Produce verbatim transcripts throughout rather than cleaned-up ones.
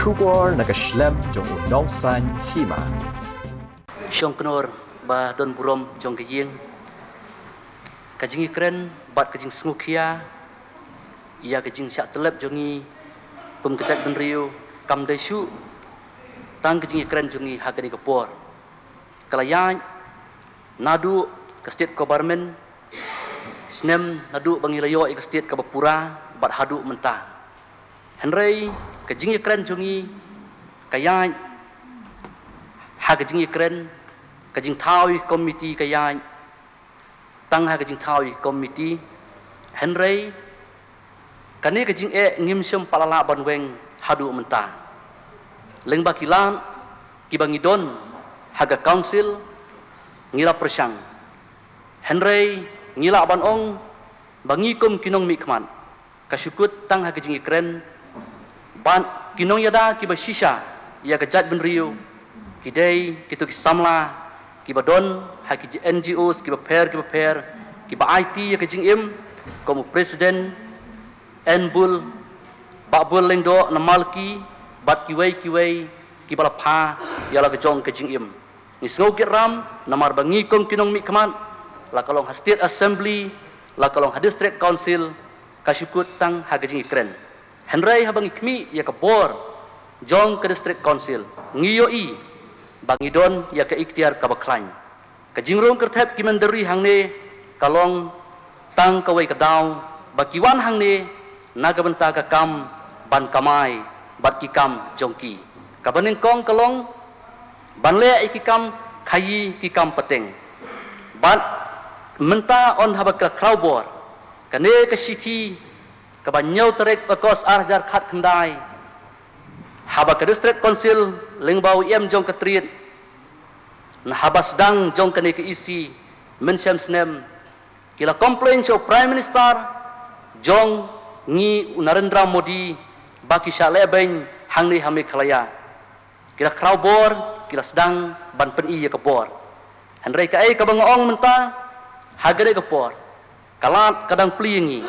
Khubor na ka shlem jong u Nongsaiñ Hima. Shongknor ba don burom jong ka ïing, ka jingïakren bad ka jingsngewkhia ïa ka jingshah tyllep jong ngi kum ka jaitbynriew kam dei shuh tang ka jingïakren jong ngi ha kane ka por. Ka la ïaid naduh ka state government, snem naduh ba ngi la ïoh ïa ka state kaba pura bad haduh mynta. Hynrei ka jingïakren jong ngi ka ïaid ha ka jingïakren, ka jingthaw ïa ka komiti ka ïaid tang ha ka jingthaw ïa ka komiti. Hynrei kane ka jingeh ngim shym pat la lah ban weng haduh mynta. Lyngba ki lad kiba ngi don ha ka council ngi la pyrshang. Hynrei ngi lah ban ong ba ngi kum ki nongmihkhmat, ka shu kut tang ha ka jingïakren bad ki nongïada kiba shisha ïa ka jaitbynriew, ki dei kito ki samla kiba don ha ki N G Os kiba pher kiba pher, kiba aiti ïa ka jingim, kum u President N. Bull, Bah Bull Lyngdoh na Malki bad kiwei kiwei kiba la pha ïa la ka jong ka jingim. Ngi sngew kit ram namar ba ngi kum ki nongmihkhmat, la ka long ha State Assembly, la ka long ha District Council, ka shu kut tang ha ka jingïakren. Hynrei haba ngi khmih ïa ka bor jong ka District Council, ngi ïohi ba ngi don ïa ka iktiar kaba khlaiñ. Ka jingrung kyrthep ki mynder ri hangne ka long tang kawei ka daw ba ki wan hangne na ka bynta ka kam ban kamai bad ki kam jong ki. Kaba nyngkong ka long ban leh ïa ki kam khaïi ki kam pateng. Bad mynta, haba ka khraw bor, kane ka shithi kaba hynñiew tarik August ar hajar khatkhyndai, haba ka District Council lyngba u E M jong ka Trit, na haba sdang jong kane ka E C mynshem snem, ki la complain sha u Prime Minister jong ngi u Narendra Modi ba ki shah lehbeiñ hangne ha Meghalaya. Ki la khraw bor, ki la sdang ban pyni ïa ka bor. Hynrei kaei kaba nga ong mynta, ha kane ka por ka lad ka dang plie ïa ngi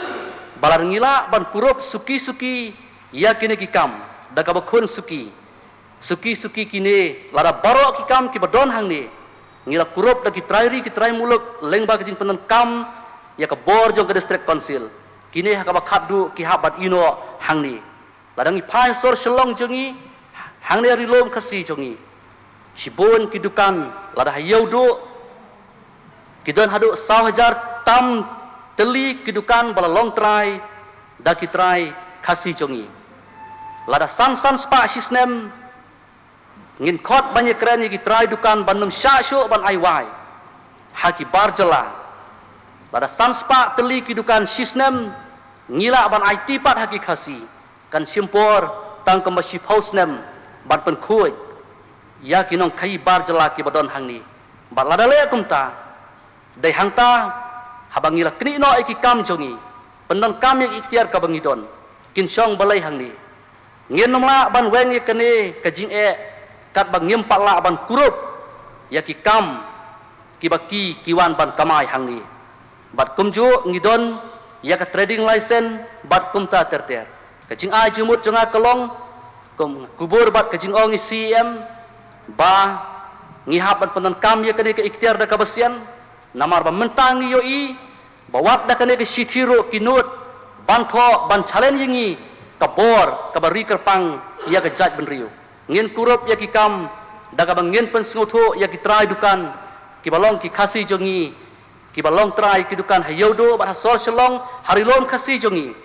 ba lada ngi lah ban kurup suki suki ïa kine ki kam da kaba khun suki. Suki suki kine, lada baroh ki kam kiba don hangne ngi la kurup da ki trai ri ki trai muluk lyngba ka jingpyndonkam ïa ka bor jong ka District Council, kine ha kaba khatduh ki hap ban ïehnoh hangne. Lada ngi phai sor Shillong jong ngi, hangne ha Ri Lum Khasi jong ngi, shibun ki dukan lada ha Ïewduh ki don haduh saw hajar tam tylli ki dukan ba la long trai da ki trai Khasi jong ngi. Lada san san spah shisnem ngin khot ban ïakren ïa ki trai dukan ban ym shah shuh ban ai wai ha ki bar jylla. Lada san spah tylli ki dukan shisnem ngi lah ban aiti pat ha ki Khasi, kan shim por tang kumba shiphew snem ban pynkhuid ïa ki nongkhaïi bar jylla kiba don hangne. Bad lada leh kumta, dei hangta haba ngi la knieh noh ïa ki kam jong ngi, pyndonkam ïa ki iktiar kaba ngi don, kin shong balei hangne. Ngin ym lah ban weng ïa kane ka jingeh katba ngim pat lah ban kurup ïa ki kam kiba ki, ki wan ban kamai hangne. Bad kumjuh ngi don ïa ka trading license bad kumta ter ter. Ka jingai jingmut jong nga ka long, kum kubur bad ka jingong i C E M, ba ngi hap ban pyndonkam ïa kane ka iktiar da kaba sian, namar ba mynta ngi ïohi ba wat da kane ka shithi ruh ki nud ban thoh ban challenge ïa ngi ka bor kaba ri kyrpang ïa ka jaitbynriew. Ngin kurup ïa ki kam da kaba ngin pynsngewthuh ïa ki trai dukan kiba long ki Khasi jong ngi, kiba long trai ki dukan ha Ïewduh bad ha sor Shillong, ha Ri Lum Khasi jong ngi,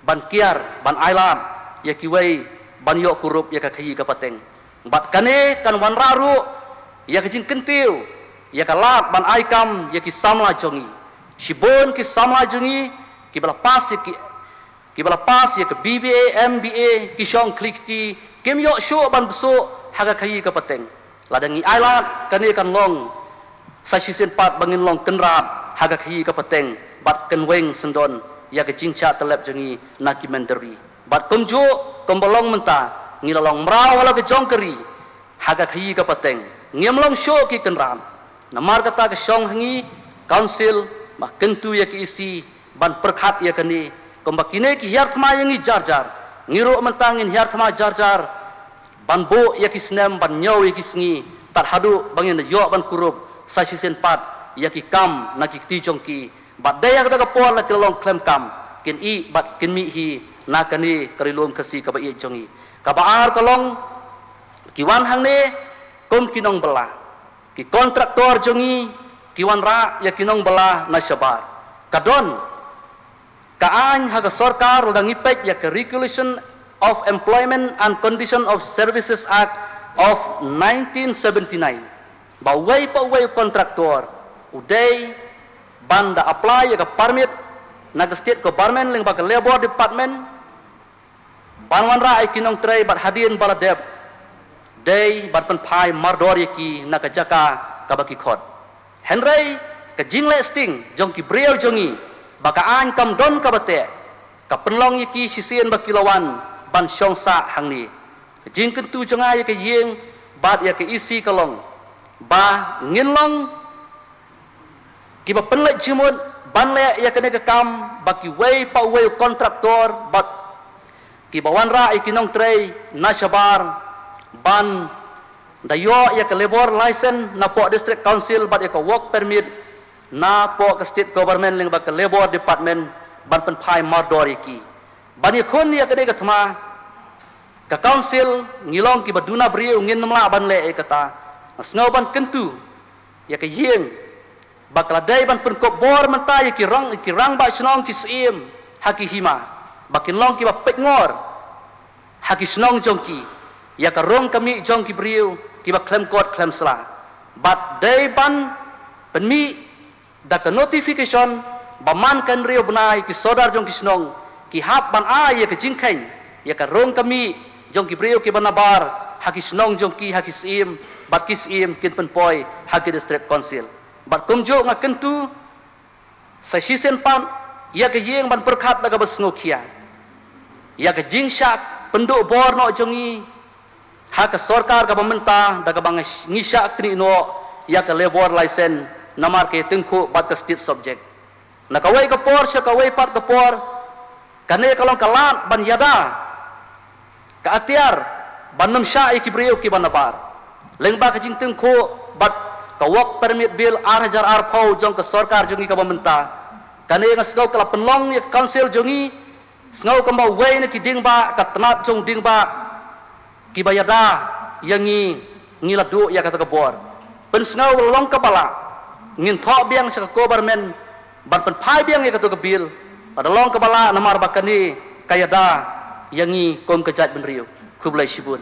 ban kiar ban ailad ïa kiwei ban ïoh kurup ïa ka khaïi ka pateng. Bad kane kan wanrah ruh ïa ka jingkyntiew ïa ka lad ban ai kam ïa ki samla jong ngi. Shibun ki samla jong ngi kiba la pass ïa ki, kiba la pass ïa ka B B A, M B A, ki shong khlieh kti, kim ïoh shuh ban bsuh ha ka khaïi ka pateng. Lada ngi ailad, kane kan long sa shisien pat ba ngin long kynrad ha ka khaïi ka pateng bad kan weng syndon ïa ka jingshah tyllep jong ngi na ki mynder ri. Bad kumjuh kumba long mynta, ngi la long mraw ha la ka jong ka ri ha ka khaïi ka pateng, ngim long shuh ki kynrad. Namar kata ka shong ha ngi council ba kyntu ïa ka E C ban pyrkhat ïa kane, kumba kine ki hiar thma ïa ngi jar jar, ngi ruh mynta ngin hiar thma jar jar ban buh ïa ki snem, ban ñiew ïa ki sngi, tad haduh ba ngin ïoh ban kurup sa shisien pat ïa ki kam na ki kti jong ki. Bad dei ha kata ka por la ki la long khlem kam, kin ïeh bad kin mih hi na kane ka Ri Lum Khasi kaba ïeit jong ngi. Kaba ar ka long, ki wan hangne kum ki nongbylla, ki kontraktor jong ngi, ki wanrah ïa ki nongbylla na shabar. Ka don ka aiñ ha ka sorkar, lada ngi peit ïa ka Regulation of Employment and Condition of Services Act of nineteen seventy-nine, ba uwei pa uwei u kontraktor u dei ban da apply ïa ka permit na ka state government lyngba ka labour department, ban wanrah ïa ki nongtrei, bad hadien ba la dep, dei ban pynphai mardor ïa ki na ka jaka kaba ki khot. Hynrei ka jingleh sting jong ki briew jong ngi ba ka aiñ kam don kaba teh, ka pynlong ïa ki shisien ba ki la wan ban shong sah hangne. Ka jingkyntu jong nga ïa ka ïing bad ïa ka E C ka long ba ngin long kiba pynleit jingmut ban leh ïa kane ka kam, ba kiwei pa uwei u kontraktor bad kiba wanrah ïa ki nongtrei na shabar ban da ïoh ïa ka labour license na poh District Council bad ïa ka work permit na poh ka state government lyngba ka labour department, ban pynphai mardor ïa ki. Ban ïakhun ïa kane ka thma, ka council ngi long kiba duna briew, ngin ym lah ban leh ïa kata. Nga sngew ban kyntu ïa ka ïing ba ka la dei ban pynkup bor mynta ïa ki rang, ki rangbah shnong, ki syiem ha ki hima, ba kin long kiba peit ngor ha ki shnong jong ki ïa ka rung ka mih jong ki briew kiba khlem kot khlem sla. Bad dei ban pynmih da ka notification ba man ka hynriew bnai ki sordar jong ki shnong ki hap ban ai ïa ka jingkheiñ ïa ka rung ka mih jong ki briew kiba nabar ha ki shnong jong ki, ha ki syiem, bad ki syiem kin pynpoi ha ki District Council. Bad kumjuh nga kyntu sa shisien pat ïa ka ïing ban pyrkhat da kaba sngewkhia ïa ka jingshah pynduh bor noh jong ngi ha ka sorkar kaba mynta, da kaba ngi shah knieh noh ïa ka labour license namar ka ïatyngkhuh bad ka state subject. Na kawei ka por sha kawei pat ka por, kane ka long ka lad ban ïada ka atiar ban nym shah ïa ki briew kiba nabar lyngba ka jingtyngkhuh bad ka Work Permit Bill ar hajar arphew jong ka sorkar jong ngi kaba mynta. Kane nga sngew ka la pynlong ïa ka council jong ngi, sngew kumba uwei na ki dieng ba, ka tnat jong dieng ba, kiba ïada ïa ngi, ngi la duh ïa kata ka bor. Pynsngew, lada long kaba lah, ngin thoh biang sha ka government ban pynphai biang ïa kato ka bill. Lada long kaba lah, namar ba kane ka ïada ïa ngi kum ka jaitbynriew. Khublei shibun.